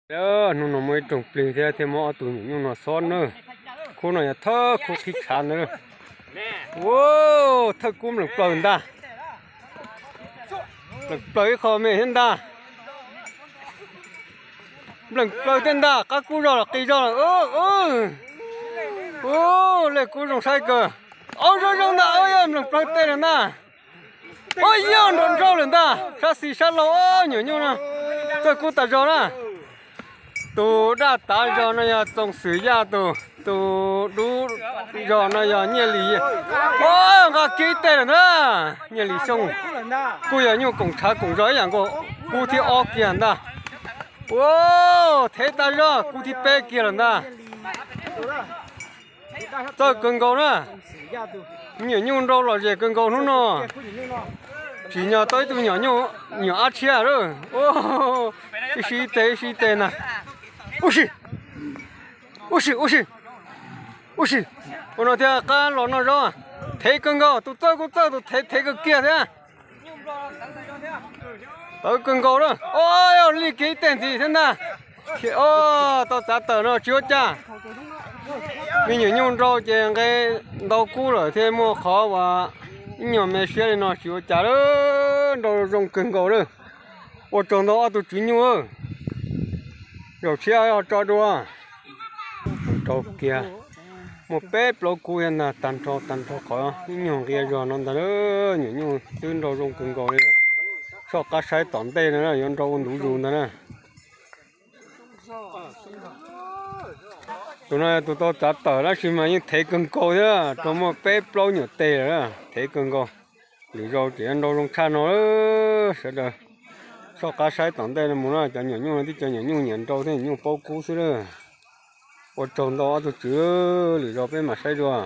Hnub no muaj ib rooj plig thiab, thiaj muab ob tug nyuam nyuj no xob na. Khub no yog thawj khub qhib tshav ntag. Ua, thawj kub npleem plaws ntag. Npleem plaws ib qho me thiab ntag. Npleem plaws thiab ntag, qab kub zog los qis zog lawm. Ua, lej kub zoo saib kawg. Au, zoo zoo ntag, au, yog npleem plaws tej lawm ntag. Au, yog nrov nrov lawm ntag, sab xis sab laug, nyuam nyuj no txawj kub tas zog na. Tus daj tav zog no yog Txoov Xwm Yaj tug, tus dub zog no yog Nyiaj Lis. Au, nqa kiag ib teg lawm ntag, Nyiaj Lis Xyooj. Kuj yog nyuj koom tshav koom zog ib yam nkaus, kub thib ob kiag ntag. Ua, thev tas zog, kub thib peb kiag lawm ntag. Txawj kawg nkaus na. Nyuam nyuj nrau lom zem kawg nkaus hnub no. Tsim nyog tau ib tug nyuam nyuj, nyuam ab tshiab lawm. Ua, ib sib teg ib sib teg ntag. Ua si, ua si, ua si, ua si. Ua no thiaj qab los noj zaub. Thev kawg nkaus, tus txawj kuj txawj, tus thev thev kawg kiag thiab. Tawv kawg nkaus na. Au, yog li kiag ib teg ntxiv thiab ntag. Au, tau txav tawm no tsis ua cas. Me nyuam nyuj nrau ces nqe ntau kub lawm thiaj muaj qhov uas ib nyuag me siab li no tsis ua cas lawm. Nrau zoo kawg nkaus lawm. Ua tsaug ntau ob tug tswv nyuj. Zaum tshiab ho tso dua. Rau kiag, muaj peb plaub kub thiab ntag, tag nrho tag nrho qhov ib nyuag nqia zog no ntag. Nyuam nyuj twb nrau zoo kawg nkaus li. Soj qab saib tom ntej no yuav nrau ua ntu zus ntag na. Tus no yog tus tau txav tawm tab sis mas yeej thev kawg nkaus thiab, raug muaj peb plaub nyuam teg lawm, thev kawg nkaus. Lwm zaus tseem yuav nrau zoo tshaj no. Sawv daws soj qab saib tom ntej no mus na, cov nyuam nyuj no twb cov nyuam nyuj nyiam nrau thiab nyuam nyuj paub kub xwb lawm. Ua tsaug ntau ob tug tswv, lwm zaus peb mam saib dua.